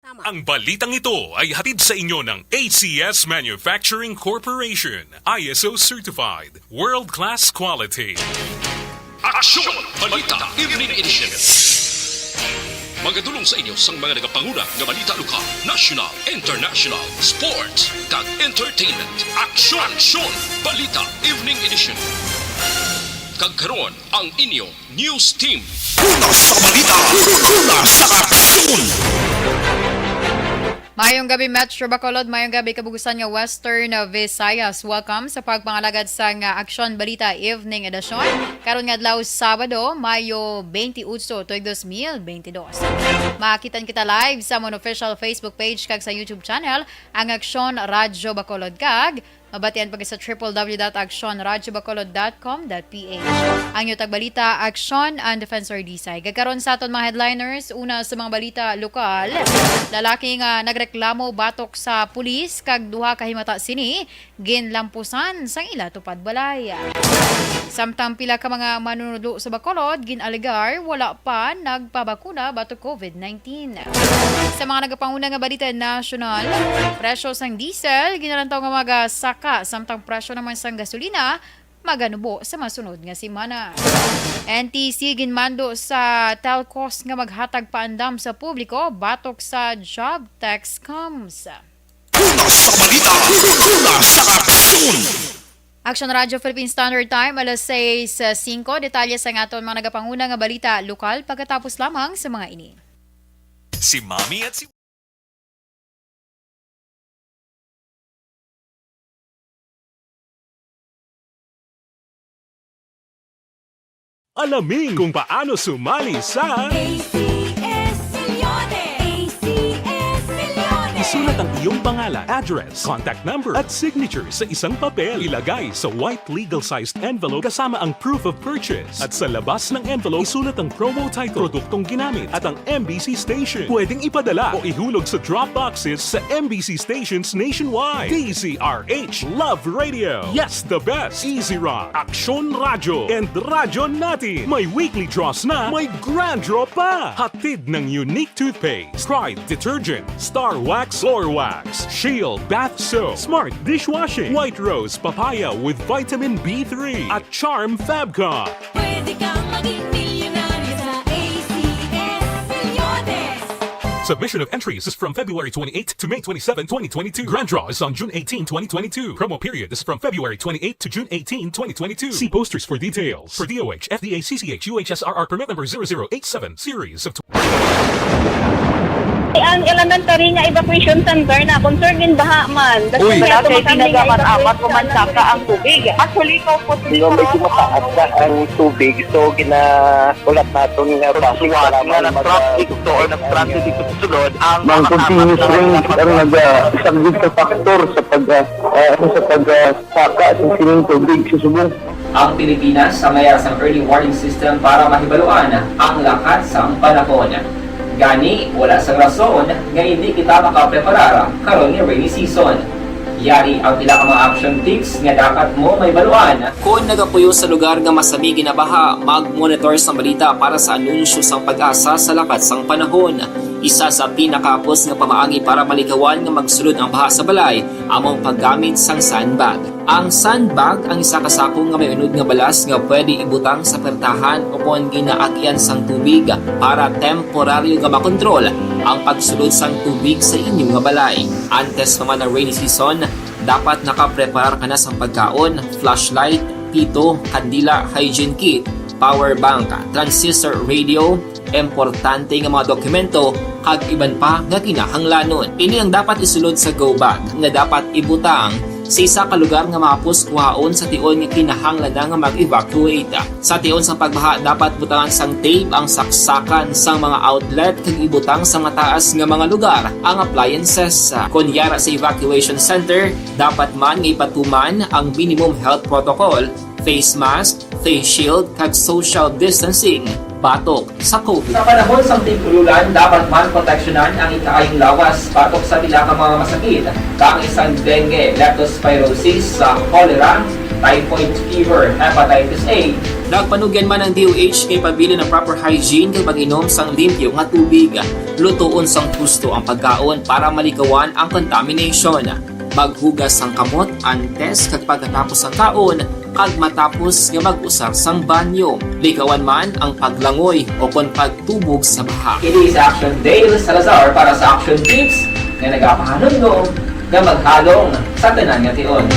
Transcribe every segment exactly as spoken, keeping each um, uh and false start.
Ang balitang ito ay hatid sa inyo ng A C S Manufacturing Corporation, I S O certified, world-class quality. Aksyon! Balita Evening Edition. Magadulong sa inyo sang mga nagapanguna nga balita lokal, national, international, sports, kag entertainment. Aksyon! Aksyon! Balita Evening Edition. Kag karon, ang inyo News Team. Una sa balita, una sa aksyon. Mayong gabi, Metro Bacolod. Mayong gabi, kabugusan nga Western Visayas. Welcome sa pagpangalagad sang Aksyon Balita Evening Edition. Karon nga adlaw, Sabado, Mayo twenty-eight, tuig dos mil benti dos. Makitan kita live sa amon official Facebook page kag sa YouTube channel, ang Aksyon Radyo Bacolod, kag mabatian pa sa triple W dot aksyon radyo bacolod dot com dot P H. Ang inyo tagbalita, Aksyon, ang Defensor Disay. Kag karon sa aton mga headliners, una sa mga balita lokal, lalaki nga nagreklamo batok sa pulis kag duha ka himata sini ginlampusan sang ila tupad balay. Samtang pila ka mga manunudlo sa Bacolod gin-alegar wala pa nagpabakuna batok COVID nineteen. Sa mga nagapanguna nga balita nasyonal, presyo sang diesel ginalantaw nga magasaka, samtang presyo naman sang gasolina maganubo sa masunod nga semana. N T C ginmando sa telcos nga maghatag paandam sa publiko batok sa job tax scams. Una sa balita, una sa aksyon. Aksyon Radyo Philippine Standard Time, alas sais singko. Detalye sa aton mga nagapanguna nga balita lokal pagkatapos lamang sa mga ini. Si Mami at si Alamin kung paano sumali sa A C S Milyones! A C S Milyones! Isulat ang iyong pangalan, address, contact number, at signature sa isang papel. Ilagay sa white legal-sized envelope kasama ang proof of purchase. At sa labas ng envelope, isulat ang promo title, produktong ginamit, at ang M B C station. Pwedeng ipadala o ihulog sa drop boxes sa M B C stations nationwide. D Z R H Love Radio. Yes, the best. Easy Rock, Aksyon Radyo, and Radyo Natin. May weekly draws na, may grand draw pa. Hatid ng Unique Toothpaste, Pride Detergent, Star Wax Floor Wax, Shield Bath Soap, Smart Dishwashing, White Rose Papaya with Vitamin B three, at Charm Fabcon. Pwede kang maging milyonaryo sa A C S Milyones. Submission of entries is from February twenty-eighth to May twenty-seven, twenty twenty-two. Grand draw is on June eighteen, twenty twenty-two. Promo period is from February twenty-eighth to June eighteen, twenty twenty-two. See posters for details. For D O H, F D A, C C H, U H S R R permit number zero zero eight seven, series of Ang elementary nga evacuation center na concern in baha man. Uy. Wala kay pinagaman amat, pumansaka ang tubig. Actually, ikaw po, Di ba, medyo mataas na ang tubig, so ginahulat naton nga traffic nga nag-traffic to or nag-traffic dito sa sulod ang Ang mga continuous apat na rain ang nag-, ah, isang big factor sa pag, ah, ah, ano, sa pag, ah, saka sa sining tubig sa subong. Ang Pilipinas sa mayara sang early warning system para mahibaluan ang lakat sang panahon. Gani, wala sang rason nga hindi kita makapreparar karon nga rainy season. Yari ang pila ka mga action tips nga dapat mo mahibaluan. Kon nagapuyo sa lugar nga masami ginabaha, mag-monitor sa balita para sa anunsyo sang PAGASA sa lakat sang panahon. Isa sa pinakahapos nga pamaagi para malikawan nga magsulod ang baha sa balay amo ang paggamit sang sandbag. Ang sandbag ang isa ka sako nga may unod nga balas nga pwede ibutang sa pertahan o kon ginaagyan sang tubig para temporaryo nga makontrol ang pagsulod sang tubig sa inyo nga balay. Antes pa man ang rainy season, dapat nakapreparar ka na sang pagkaon, flashlight, pito, kandila, hygiene kit, power bank, transistor radio, importante nga mga dokumento, kag iban pa nga kinahanglanon. Ini ang dapat isulod sa go bag nga dapat ibutang sa isa ka lugar nga mahapos kuhaon sa tion nga kinahanglan na nga mag-evacuate. Sa tion sang pagbaha, dapat butangan sang tape ang saksakan sang mga outlet kag ibutang sa mataas nga mga lugar ang appliances. Kon yara sa evacuation center, dapat man nga ipatuman ang minimum health protocol, face mask, face shield, kag social distancing batok sa COVID. Sa panahon sang tig-ululan, dapat man proteksyonan ang ikaayong lawas batok sa pila ka mga masakit, kaangay sang dengue, leptospirosis, sa cholera, typhoid fever, hepatitis A. Nagpanugyan man ang D O H nga ipabilin ang proper hygiene kag pag-inom sang limpyo nga tubig. Lutoon sang husto ang pagkaon para malikawan ang contamination. Maghugas sang kamot antes kag pagkatapos sang kaon kag matapos nga mag-usar sang banyo. Likawan man ang paglangoy o kon pagtubog sa baha. Ini si Action Dale Salazar para sa Action Tips nga nagapahanumdom nga maghalong sa tanan nga tion.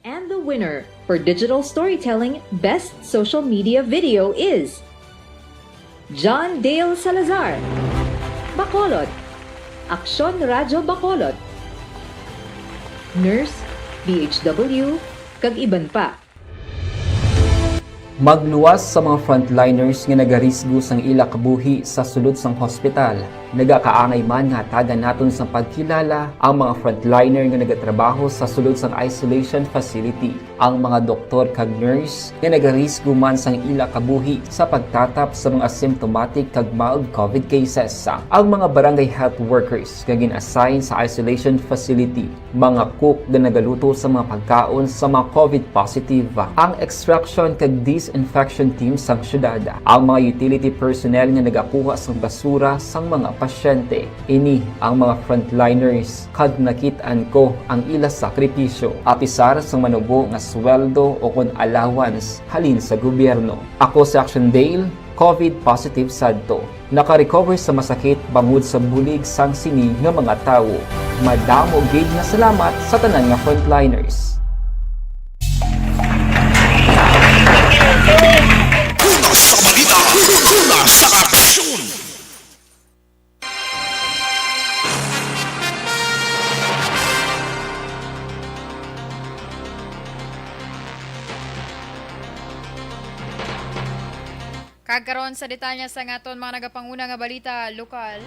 And the winner for digital storytelling best social media video is John Dale Salazar, Bacolod, Aksyon Radyo Bacolod, Nurse, B H W, kag iban pa. Magluwas sa mga frontliners nga nagarisgo sang ila kabuhi sa sulod sang hospital. Nagakaangay man nga hatagan naton sang pagkilala ang mga frontliner nga nagatrabaho sa sulod sang isolation facility, ang mga doktor kag nurse nga nagarisgo man sang ila kabuhi sa pagtatap sa mga symptomatic kag mild COVID cases, ang mga barangay health workers nga gin-assign sa isolation facility, mga cook nga nagaluto sa mga pagkaon sa mga COVID positive, ang extraction kag disinfection team sang syudad, ang mga utility personnel nga nagakuha sang basura sang mga pasyente. Ini ang mga frontliners kag nakit-an ko ang ila sakripisyo, apisar sang manubo nga sweldo o kon allowance halin sa gobyerno. Ako si Action Dale, COVID positive sadto. Naka-recover sa masakit bangod sa bulig sang sini nga mga tawo. Madamo gid nga salamat sa tanan nga frontliners. Una sa balita, una sa aksyon. Kag karon sa detalye sa ngaton mga nagapanguna nga balita lokal.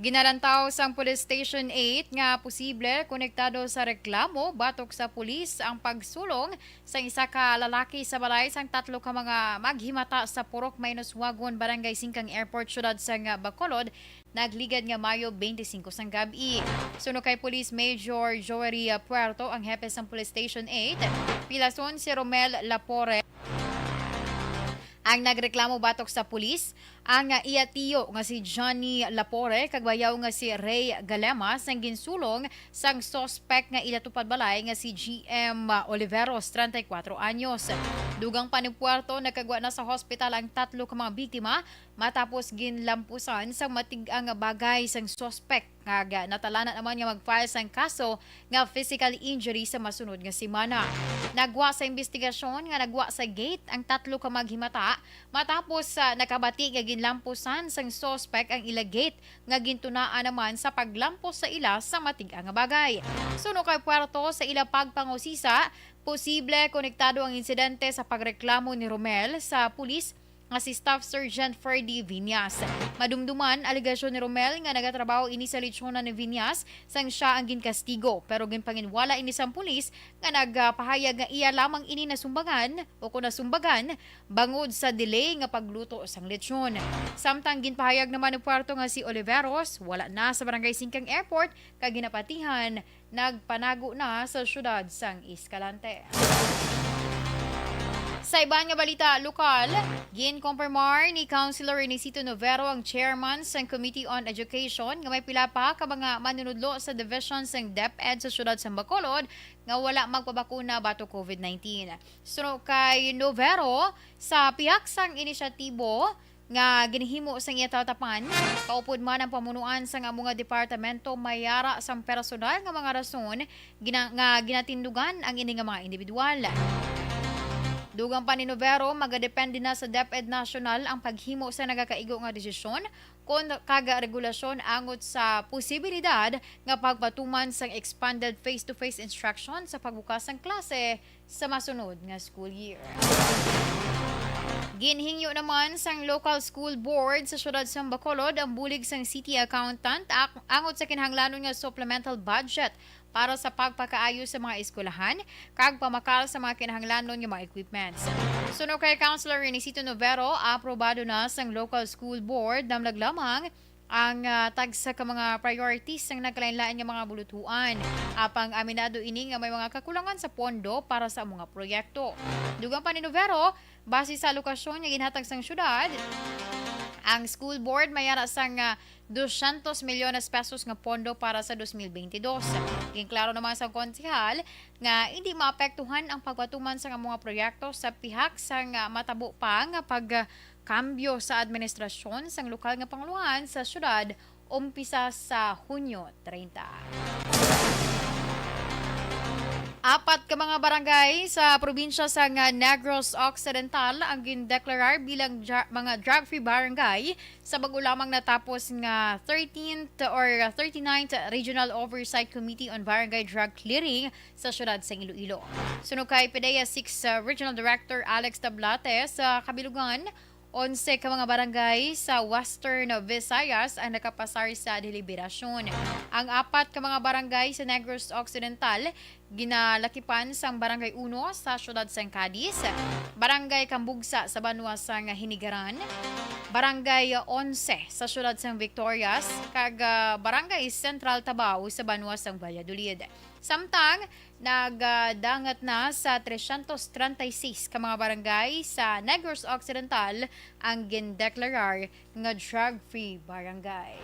Ginalantaw sang Police Station eight nga posible konektado sa reklamo batok sa pulis ang pagsulong sang isa ka lalaki sa balay sang tatlo ka mga maghimata sa Purok Mainoswagon, Barangay Singkang Airport, siyudad sang Bacolod, nagligad nga Mayo twenty-five sang gab-i. Suno kay Police Major Joery Puerto, ang hepe sang Police Station eight, pilason si Romel Lapore, ang nagreklamo batok sa pulis, ang, ah, iya tiyo nga si Johnny Lapore kag bayaw nga si Ray Galema sang ginsulong sang suspek nga ila tupad balay nga si G M Oliveros, treinta y cuatro anyos. Dugang pa ni Puerto, nagkagwa na sa hospital ang tatlo ka mga biktima matapos ginlampusan sang matig-ang nga bagay sang suspek. Kag natalanan naman nga mag-file sang kaso nga physical injury sa masunod nga semana. Nagwa sa imbestigasyon nga nagwa sa gate ang tatlo ka maghimata matapos sa nakabati nga ginlampusan sang suspek ang ila gate nga gintunaan naman sa paglampos sa ila sa matig-ang nga bagay. Suno kay Puerto, sa ila pagpangusisa, posible konektado ang insidente sa pagreklamo ni Romel sa pulis nga si Staff Sergeant Ferdy Viñas. Madumduman, alegasyon ni Romel nga nagatrabaho ini sa lechonan ni Viñas sang siya ang ginkastigo, pero ginpanginwala ini sang pulis nga nagpahayag nga iya lamang ini nasumbangan o kon nasumbagan bangod sa delay nga pagluto sang lechon. Samtang ginpahayag naman ni Puerto nga si Oliveros wala na sa Barangay Singkang Airport kag ginapatihan nagpanago na sa siyudad sang Escalante. Sa iban nga balita lokal, ginkompirmar ni Councilor Renesito Novero, ang chairman sang Committee on Education, nga may pila pa ka mga manunudlo sa division sang DepEd sa siyudad sang Bacolod nga wala magpabakuna batok COVID nineteen. Suno kay Novero, sa pihak sang inisyatibo, nga ginhimo sang iya tatapan, kaupod man ang pamunuan sang amo nga departamento may ara sang personal nga mga rason gina-, nga ginatindugan ang ini nga mga individual. Dugang pa ni Novero, magadepende na sa DepEd National ang paghimo sa nagakaigo nga desisyon kon kag regulasyon angot sa posibilidad nga pagpatuman sang expanded face-to-face instruction sa pagbukas sang klase sa masunod nga school year. Ginhingyo naman sang local school board sa siyudad sang Bacolod ang bulig sang city accountant ak-, angot sa kinahanglanon nga supplemental budget para sa pagpakaayo sa mga eskwelahan kag pamakal sa mga kinahanglanon nga mga equipments. Suno kay Councilor Renisito Novero, aprobado na sang local school board namlag lamang ang, ah, tagsa ka mga priorities sang nagkalain-lain nga mga bulutuan. Apang aminado ini nga may mga kakulangan sa pondo para sa mga proyekto. Dugang pa ni Novero, base sa alokasyon nga ginhatag sang syudad, ang school board may ara sang, ah, dosyentos milyones pesos nga pondo para sa dos mil bentidós. Ginklaro naman sang konsehal nga hindi maapektuhan ang pagpatuman sang mga proyekto sa pihak sang, ah, matabo pa nga pagkambyo sa administrasyon sang lokal nga pangulohan sa syudad umpisa sa Hunyo treinta. Apat ka mga barangay sa probinsya sang Negros Occidental ang gindeklarar bilang dra-, mga drug-free barangay sa bago lamang natapos nga thirteenth or thirty-ninth Regional Oversight Committee on Barangay Drug Clearing sa siyudad sang Iloilo. Suno kay PDEA six, uh, Regional Director Alex Tablate, sa kabilugan, onse ka mga barangay sa Western Visayas ang nakapasar sa deliberasyon. Ang apat ka mga barangay sa Negros Occidental ginalakipan sang Barangay Uno sa siyudad sang Cadiz, Barangay Cambugsa sa banwa sang Hinigaran, Barangay Onse sa siyudad sang Victorias, kag, ah, Barangay Central Tabao sa banwa sang Valladolid. Samtang, nagdangat na sa tresyentos treinta y seis ka mga barangay sa Negros Occidental ang gindeklarar nga drug-free barangay.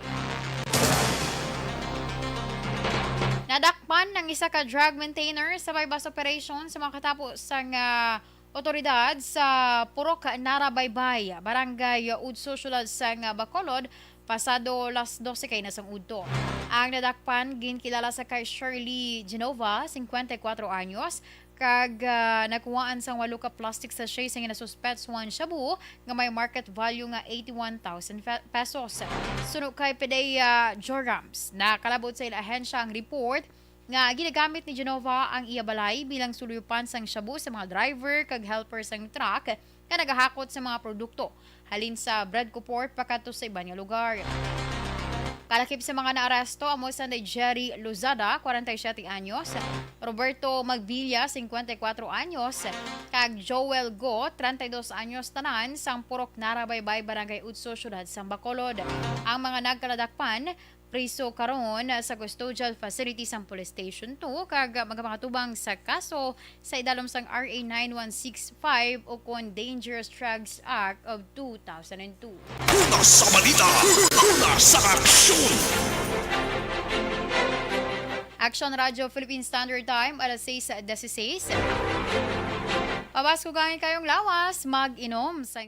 Nadakpan ang isa ka drug maintainer sa buy-bust operation sa mga katapo sang, ah, otoridad sa Purok Narabaybay, Barangay Utso, siyudad sang Bacolod, pasado las dose kay na sang udto. Ang nadakpan ginkilala sa kay Shirley Genova, singkwenta y kuwatro anyos, kag, ah, nakuhaan sang walo ka plastic sachet sang ginasuspetsuhan shabu nga may market value nga eighty-one thousand fe-, pesos. Suno kay PDEA Jorams, nakalabot sa ila ahensya ang report nga ginagamit ni Genova ang iya balay bilang suluyupan sang shabu sa mga driver kag helper sang truck nga nagahakot sa mga produkto halin sa Bredco Port pakadto sa iban nga lugar. Kalakip sa mga naaresto amo sanday Jerry Lozada, kwarenta y siyete anyos, Roberto Magvilla, singkwenta y kuwatro anyos, kag Joel Go, treinta y dos anyos, tanan sang Purok Narabaybay, Barangay Utso, Siyudad sang Bacolod. Ang mga nagkaladakpan, priso karon sa custodial facility sang Police Station two kag magapangatubang sa kaso sa idalom sang R A nine one six five ukon Dangerous Drugs Act of two thousand and two. Una sa balita, una sa aksyon. Action Radio Philippine Standard Time, alas sais disiseis. Pabaskog ang kayong lawas, mag-inom sa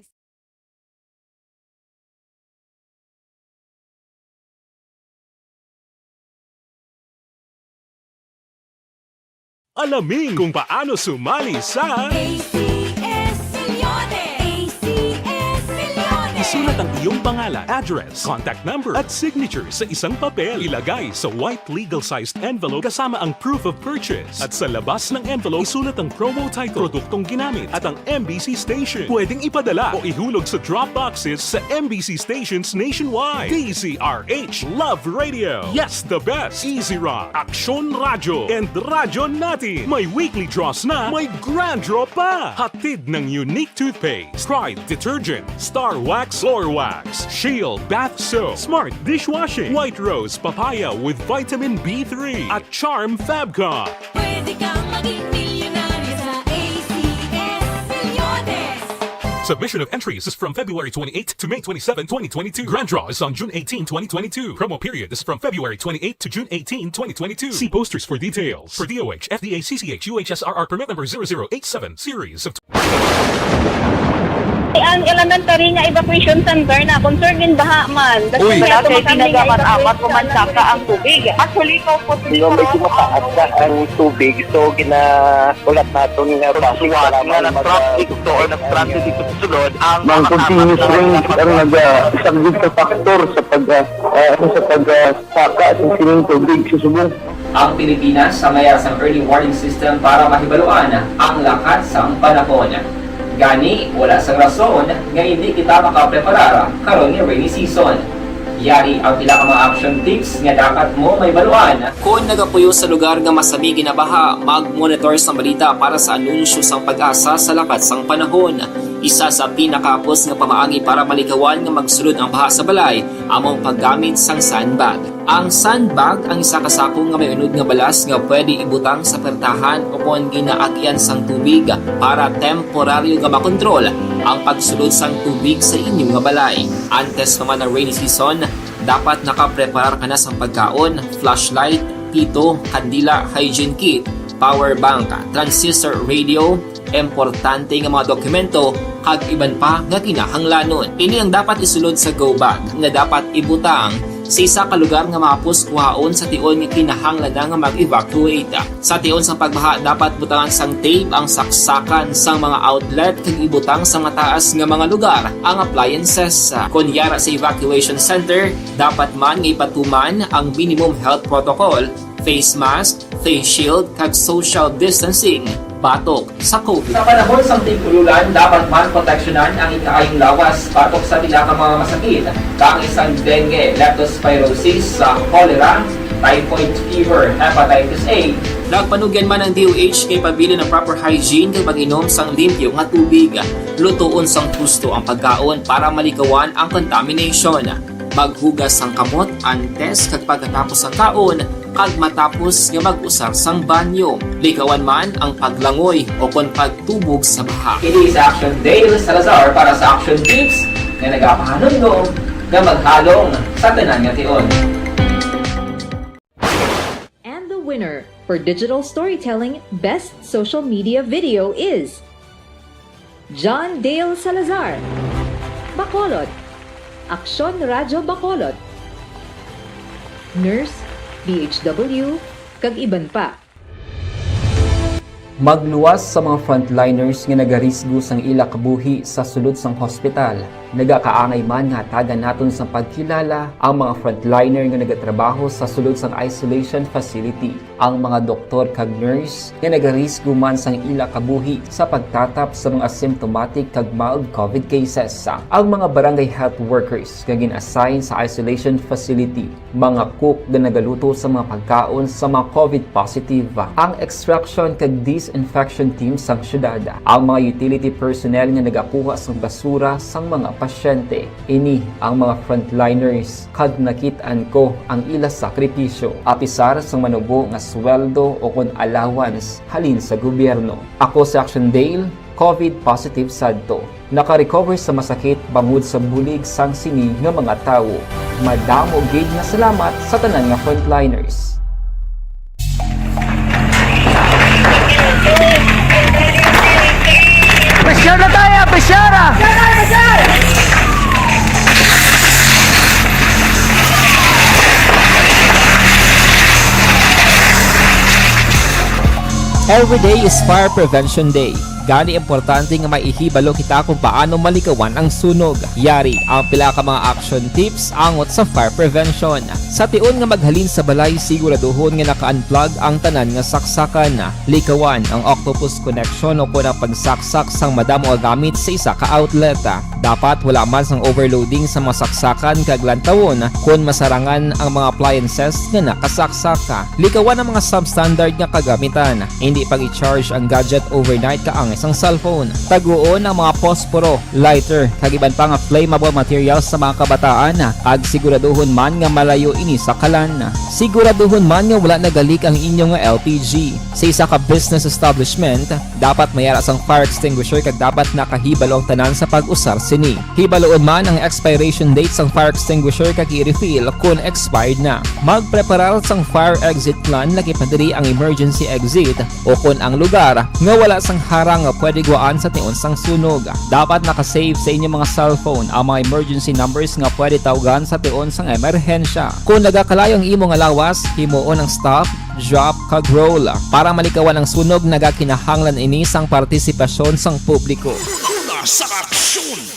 Alamin kung paano sumali sa A C S Millones. A C S Millones. Isulat ang iyong pangalan, address, contact number, at signature sa isang papel. Ilagay sa white legal-sized envelope kasama ang proof of purchase. At sa labas ng envelope, isulat ang promo title, produktong ginamit, at ang M B C station. Pwedeng ipadala o ihulog sa drop boxes sa M B C stations nationwide. D Z R H, Love Radio. Yes, the best. Easy Rock, Aksyon Radyo, and Radyo Natin. May weekly draws na, may grand draw pa. Hatid ng Unique Toothpaste, Pride Detergent, Star Wax Floor Wax, Shield Bath Soap, Smart Dishwashing, White Rose Papaya with Vitamin B three, at Charm Fabcon. Pwede kang maging milyonaryo sa A C S Millones. Submission of entries is from February twenty-eighth to May twenty-seven, twenty twenty-two. Grand draw is on June eighteen, twenty twenty-two. Promo period is from February twenty-eighth to June eighteen, twenty twenty-two. See posters for details. For D O H, F D A, C C H, U H S R R permit number zero zero eight seven, series of Ang elementary nga evacuation center na concern in baha man. Uy. Wala kay pinagamat-amat ko man saka ang tubig. Actually, ko po. Di ba, medyo mataas na ang tubig, so ginaulat naton nga base nga mag-, nag-traffic to or nag-transit dito sa sulod ang mga continuous rain ang nag-, ah, isang big factor sa pag-, ah, ah, ano, sa pag-, ah, saka sa sining tubig sa subong. Ang Pilipinas sa mayar sang early warning system para mahibaluan ang lakat sang panahon. Gani, wala sang rason nga indi kita makapreparar karon nga rainy season. Yari ang pila ka mga action tips nga dapat mo mahibaluan. Kon nagapuyo sa lugar nga masami ginabaha, mag-monitor sang balita para sa anunsyo sang PAGASA sa lakat sang panahon. Isa sa pinakahapos nga pamaagi para malikawan nga magsulod ang baha sa balay amo ang paggamit sang sandbag. Ang sandbag ang isa ka sako nga may unod nga balas nga pwede ibutang sa pertahan o kon ginaagyan sang tubig para temporaryo nga makontrol ang pagsulod sang tubig sa inyo nga balay. Antes pa man ang rainy season, dapat nakapreparar ka na sang pagkaon, flashlight, pito, kandila, hygiene kit, power bank, transistor radio, importante nga mga dokumento, kag iban pa nga kinahanglanon. Ini ang dapat isulod sa go bag nga dapat ibutang sa isa ka lugar nga mahapos kuhaon sa tion nga kinahanglan na nga mag-evacuate. Sa tion sang pagbaha, dapat butangan sang tape ang saksakan sang mga outlet kag ibutang sa mataas nga mga lugar ang appliances. Kon yara sa evacuation center, dapat man nga ipatuman ang minimum health protocol, face mask, face shield, kag social distancing batok sa COVID. Sa panahon sang tig-ululan, dapat man proteksyonan ang ikaayong lawas batok sa pila ka mga masakit, kaangay sang dengue, leptospirosis, sa cholera, typhoid fever, hepatitis A. Nagpanugyan man ang D O H kay pabilin ang proper hygiene kag pag-inom sang limpyo nga tubig. Lutoon sang husto ang pagkaon para malikawan ang contamination. Maghugas sang kamot antes kag pagkatapos sang kaon kag matapos nga mag-usar sang banyo. Likawan man ang paglangoy o kon pagtubog sa baha. Kini si Action Dale Salazar para sa Action Tips nga nagapahanumdom nga maghalong sa tanan nga tion. And the winner for Digital Storytelling Best Social Media Video is John Dale Salazar, Bacolod, Aksyon Radyo Bacolod, Nurse, D H W, kag iban pa. Magluwas sa mga frontliners nga nagarisgo sang ila kabuhi sa sulod sang hospital. Nagakaangay man nga hatagan naton sang pagkilala ang mga frontliner nga nagatrabaho sa sulod sang isolation facility. Ang mga doktor kag nurse nga nagarisgo man sang ila kabuhi sa pagtatap sa mga asymptomatic kag mild COVID cases. Ang mga barangay health workers nga gin-assign sa isolation facility, mga cook nga nagaluto sa mga pagkaon sa mga COVID positive, ang extraction kag disinfection team sang syudad, ang mga utility personnel nga nagakuha sang basura sang mga pasyente. Ini ang mga frontliners, kag nakit-an ko ang ila sakripisyo, apisar sang manubo nga sweldo o kon allowance halin sa gobyerno. Ako si Action Dale, COVID positive sadto. Naka-recover sa masakit bangod sa bulig sang sini nga mga tawo. Madamo gid nga salamat sa tanan nga frontliners. Pressure na tayo! Pressure na! Every day is Fire Prevention Day. Gani importante nga may ihibalo kita kung paano malikawan ang sunog. Yari ang pila ka mga action tips angot sa fire prevention. Sa tion nga maghalin sa balay, siguraduhon nga naka-unplug ang tanan nga saksakan. Likawan ang octopus connection o kon ang pagsaksak sang madamo nga gamit sa isa ka outlet. Dapat wala man sang overloading sa mga saksakan kag lantawon kon masarangan ang mga appliances nga nakasaksak. Likawan ang mga substandard nga kagamitan. Indi pag-i-charge ang gadget overnight kaangay sang cellphone. Taguon ang mga posporo, lighter, kag iban pa nga flammable materials sa mga kabataan, kag siguraduhon man nga malayo ini sa kalan. Siguraduhon man nga wala nagalik ang inyo nga L P G. Sa isa ka business establishment, dapat may ara sang fire extinguisher kag dapat nakahibalo ang tanan sa pag-usar sini. Hibaluon man ang expiration date sang fire extinguisher kag i-refill kon expired na. Magpreparar sang fire exit plan, lakip na diri ang emergency exit o kon ang lugar nga wala sang harang nga pwede gwaan sa tion sang sunog. Dapat naka-save sa inyo mga cellphone ang mga emergency numbers nga pwede tawgan sa tion sang emerhensya. Kon nagakalayo ang imo nga lawas, himuon ang stop, drop, kag roll. Para malikawan ang sunog, nagakinahanglan ini sang partisipasyon sang publiko. Una sa aksyon!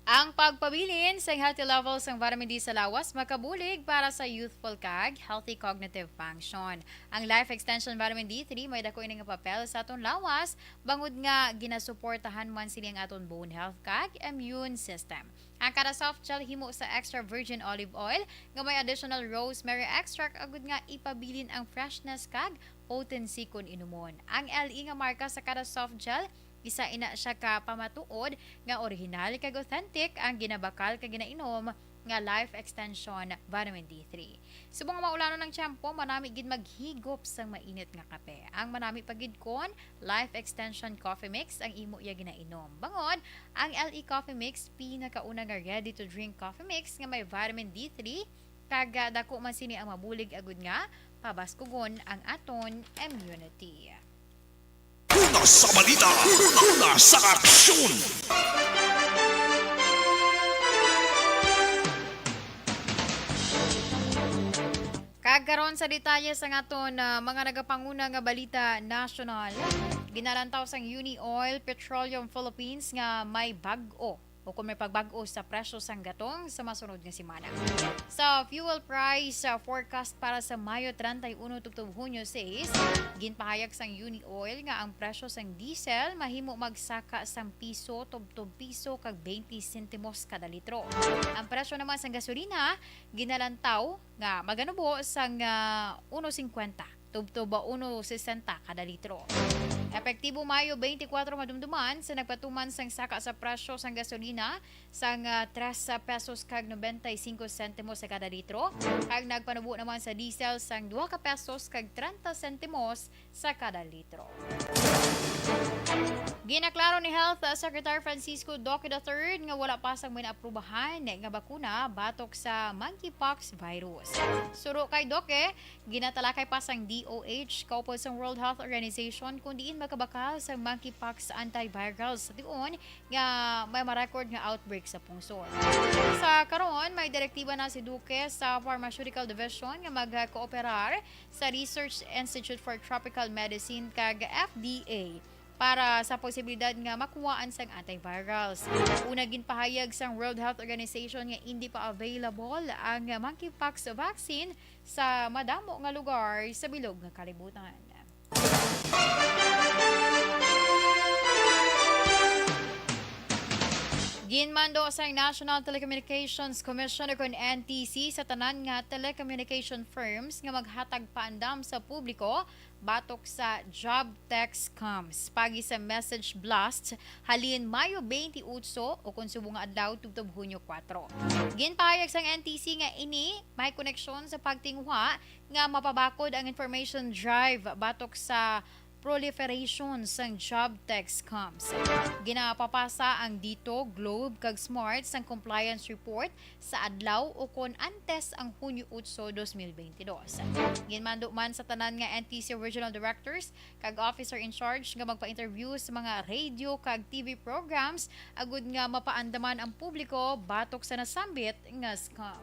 Ang pagpabilin sa healthy levels sang vitamin D sa lawas makabulig para sa youthful kag healthy cognitive function. Ang Life Extension Vitamin D three may dako ini nga papel sa aton lawas, bangod nga ginasuportahan man sini ang aton bone health kag immune system. Ang kada soft gel himo sa extra virgin olive oil nga may additional rosemary extract, agud nga ipabilin ang freshness kag potency kon inumon. Ang L E nga marka sa kada soft gel Isa ina siya ka pamatuod nga orihinal kag authentic ang ginabakal kag ginainom nga Life Extension Vitamin D three. Subong nga maulanon ang tiyempo, manami gid maghigop sang mainit nga kape. Ang manami pa gid kon Life Extension Coffee Mix ang imo iya ginainom. Bangod, ang L E Coffee Mix pinakauna nga ready-to-drink coffee mix nga may vitamin D three, kag, ah, dako man sini ang mabulig agud nga pabaskugon ang aton immunity. Una sa balita, una sa aksyon. Kag karon sa detalye sang aton, ah, mga nagapanguna nga balita nasyonal, ginalantaw sang Uni Oil Petroleum Philippines nga may bag-o o kung may pagbag-o sa presyo sang gatong sa masunod nga semana. Sa fuel price, ah, forecast para sa Mayo treinta y uno tubtob Hunyo sais, ginpahayag sang Uni Oil nga ang presyo sang diesel mahimo magsaka sang piso tubtob piso kag twenty sentimos kada litro. Ang presyo naman sang gasolina ginalantaw nga maganubo sang, ah, uno cincuenta tubtob uno sesenta kada litro. Epektibo Mayo twenty-four madumduman sa nagpatuman sang saka sa presyo sang gasolina sang, ah, tres pesos kag noventa y cinco sentimos sa kada litro, kag nagpanubo naman sa diesel sang dua ka pesos kag treinta sentimos sa kada litro. Ginaklaro ni Health Secretary Francisco Duque the third nga wala pa sang ginaprubahan nga bakuna batok sa monkeypox virus. Suro kay Duque, ginatalakay pa sang D O H kaupod sang World Health Organization kung diin magkabakal sa monkeypox antivirals sa tion nga may ma-record nga outbreak sa pungsod. Sa karon, may direktiba na si Duque sa Pharmaceutical Division nga magkooperar sa Research Institute for Tropical Medicine kag F D A para sa posibilidad nga makuhaan sang antivirals. Una, ginpahayag sang World Health Organization nga indi pa available ang monkeypox vaccine sa madamo nga lugar sa bilog nga kalibutan. Ginmando sang National Telecommunications Commission o kon N T C sa tanan nga telecommunication firms nga maghatag paandam sa publiko batok sa job text scams paagi sa message blast halin Mayo twenty-eight o kon subong nga adlaw tubtob Hunyo kuwatro. Ginpahayag sang N T C nga ini may koneksyon sa pagtinguha nga mapabakod ang information drive batok sa proliferation sang job text scams. Ginapapasa ang DITO, Globe, kag Smart sang compliance report sa adlaw o kon antes ang Hunyo otso, dos mil benti dos. Ginmando man sa tanan nga N T C regional directors kag officer in charge nga magpa-interview sa mga radio kag T V programs agud nga mapaandaman ang publiko batok sa nasambit nga scam.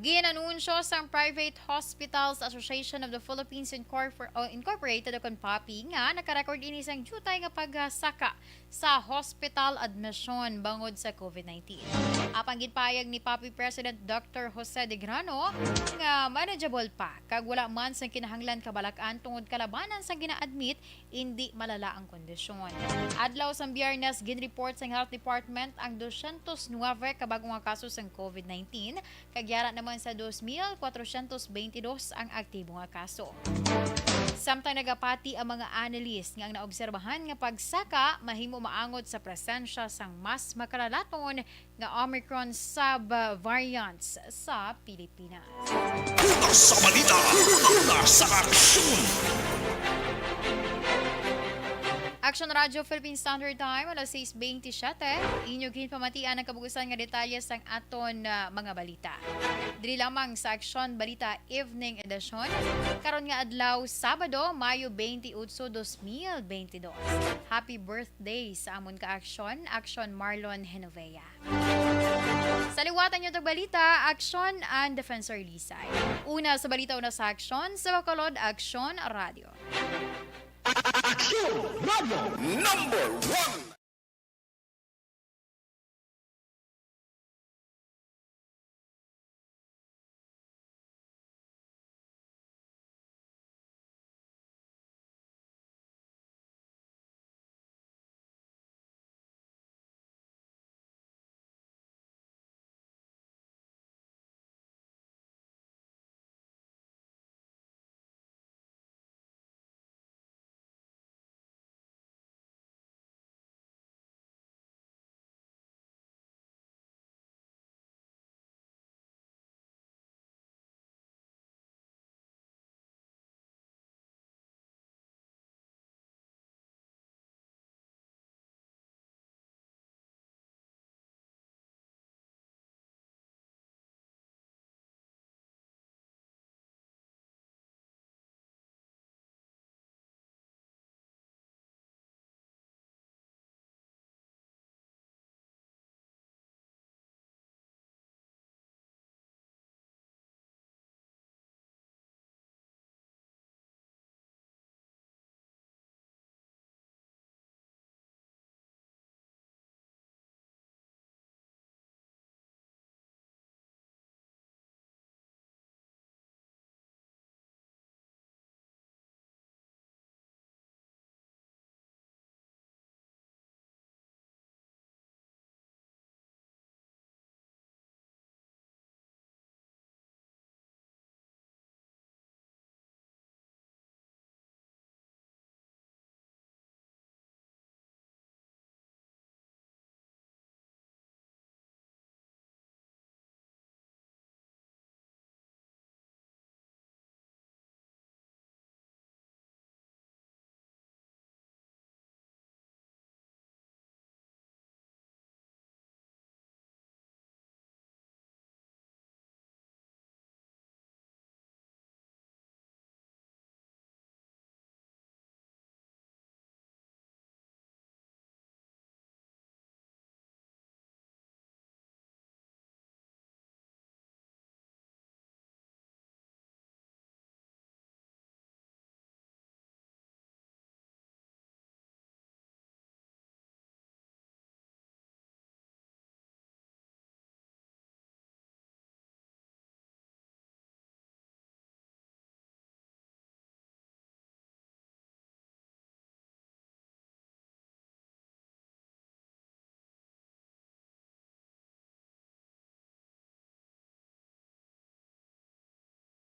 Ginanunsyo sang Private Hospitals Association of the Philippines Incorpor-, o Incorporated o kon PAPI nga naka-record ini sang diutay nga pagsaka sa hospital admission bangod sa COVID nineteen. Apang ginpahayag ni PAPI President Doctor Jose De Grano nga manageable pa kag wala man sang kinahanglan kabalak-an tungod kalabanan sang gina-admit indi malala ang kondisyon. Adlaw sang Biyernes, ginreport sang Health Department ang dosyentos nuebe ka bag-o nga kaso sang COVID nineteen, kag yara naman sa dos mil kwatrosyentos benti dos ang aktibo nga kaso. Samtang nagapati ang mga analyst nga ang naobserbahan nga pagsaka mahimo maangot sa presensya sang mas makalalaton nga Omicron sub-variants sa Pilipinas. Una sa balita, una sa aksyon. Action Radio Philippine Standard Time, alas sais benti siyete. Inyo ginpamatian ang kabug-usan nga detalye sang aton, ah, mga balita. Diri lamang sa Action Balita Evening Edition. Karon nga adlaw, Sabado, Mayo twenty-eight, dos mil twenty-two. Happy birthday sa amon ka-aksyon, Action Marlon Genovea. Sa liwat ang inyong tagbalita, Action and Defensor Lisay. Una sa balita, una sa aksyon, sa Bacolod, Action Radio. Aksyon Radio number one.